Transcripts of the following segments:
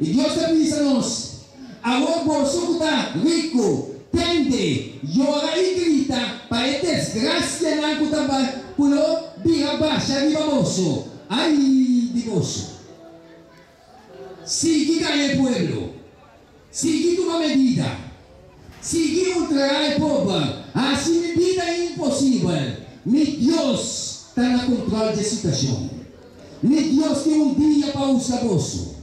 I Dios ta bisa nos, Awor boso ku ta riku, tende, yora i grita pa e desgrasianan ku ta ku lo bira basha riba boso. Ai di boso! Sigui gaña e pueblo, sigui tuma medida, sigui ultrará e pober, hasi mi bida imposibel. Mi Dios ta na kontròl dje situashon. Mi Dios tin un dia pa usa boso.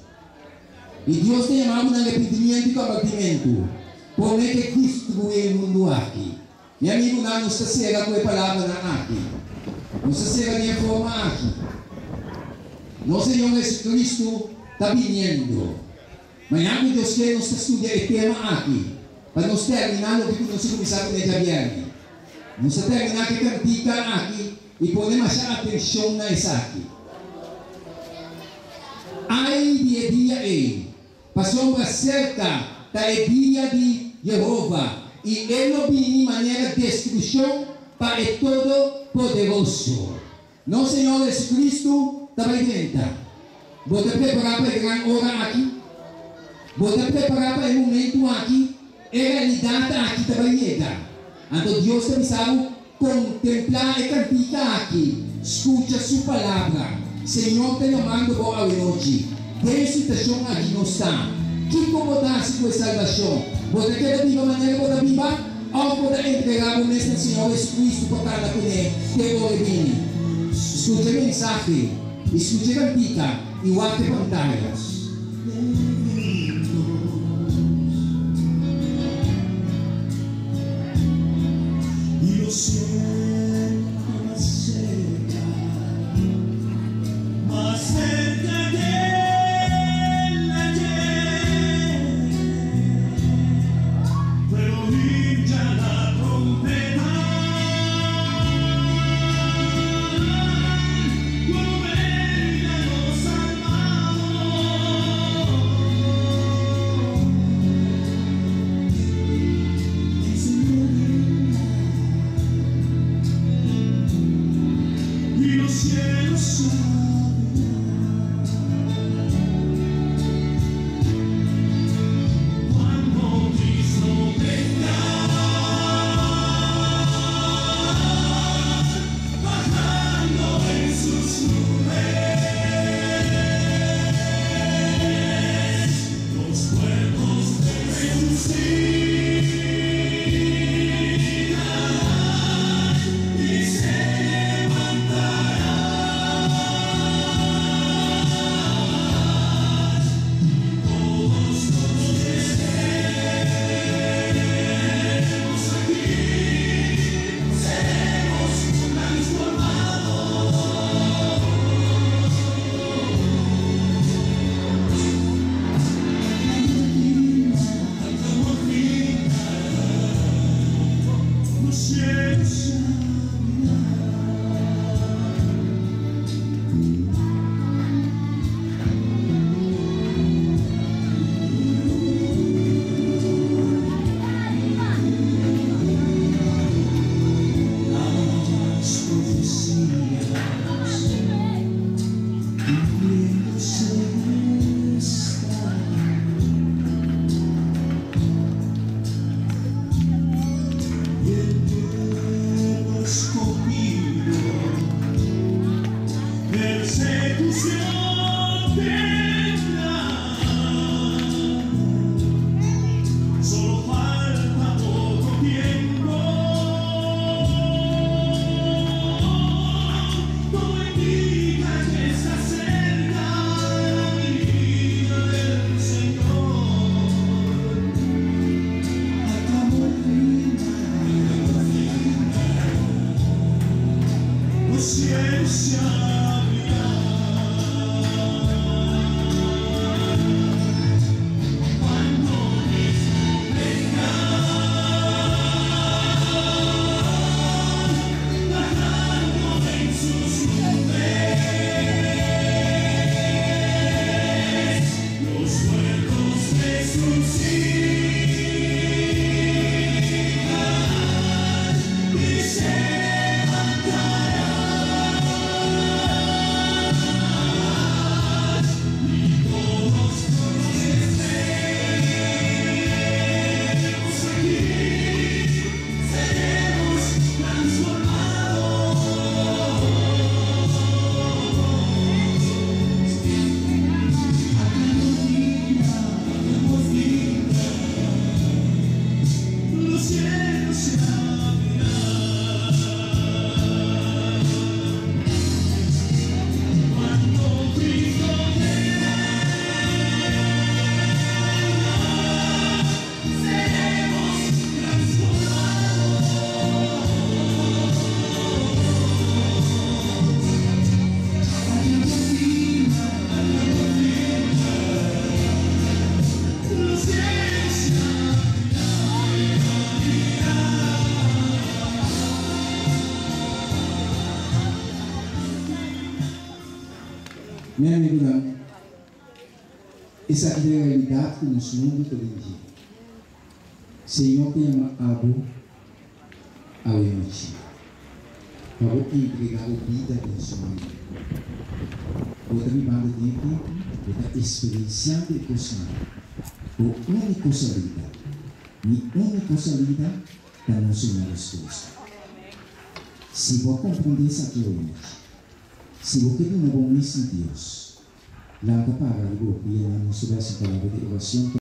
I Dios ta yama bo na arepentimiento i kombertimentu promé ku e destruí e mundu aki. Mi amigunan, nos ta sera ku e palabranan aki. Nos ta sera den e forma aki, Nos Señor Jesucristo ta biniendo. Mañan ku Dios ke nos ta studia e tema aki pa nos terminá loke ku nos a kuminsá kuné djabièrnè. Nos ta terminá ku e kantika aki i pone masha atenshon na esaki. Ai di e dia ei, pasobra serka ta e dia di Yehova, i e lo bini manera destrukshon pa e Todopoderoso. Nos Señor Jesucristo ta bai drenta. Bo ta prepará pa e gran ora aki? Bo ta prepará pa e momentu aki? E realidat aki ta bai yega. Anto Dios ta bisa bo, Kontemplá e kantika aki, skucha su palabra. Señor ta yamando bo awenochi. Den e situashon aki nos ta. Kiko bo ta hasi ku e salbashon? Bo ta keda biba manera bo ta biba? Òf bo ta entregá bo mes na Señor Jesucristo pa kana kuné te ora e bini? Skucha e mensahe i skucha e kantika i wak e pantaya. Mi amigunan, esaki ta e realidat ku nos mundu ta den dje. Señor ta yama abo awe nochi pa bo entregá bo bida den Su mannan. Bo ta bibando den e tempu, bo ta eksperensiando e kosnan. Bo úniko salida, mi úniko salida ta nos Señor Jesucristo. Si bo a komprondé esaki awe nochi, si bo ke duna bo mes na Dios, lanta para riba bo pianan, nos ta bai hasi un palabra di orashon.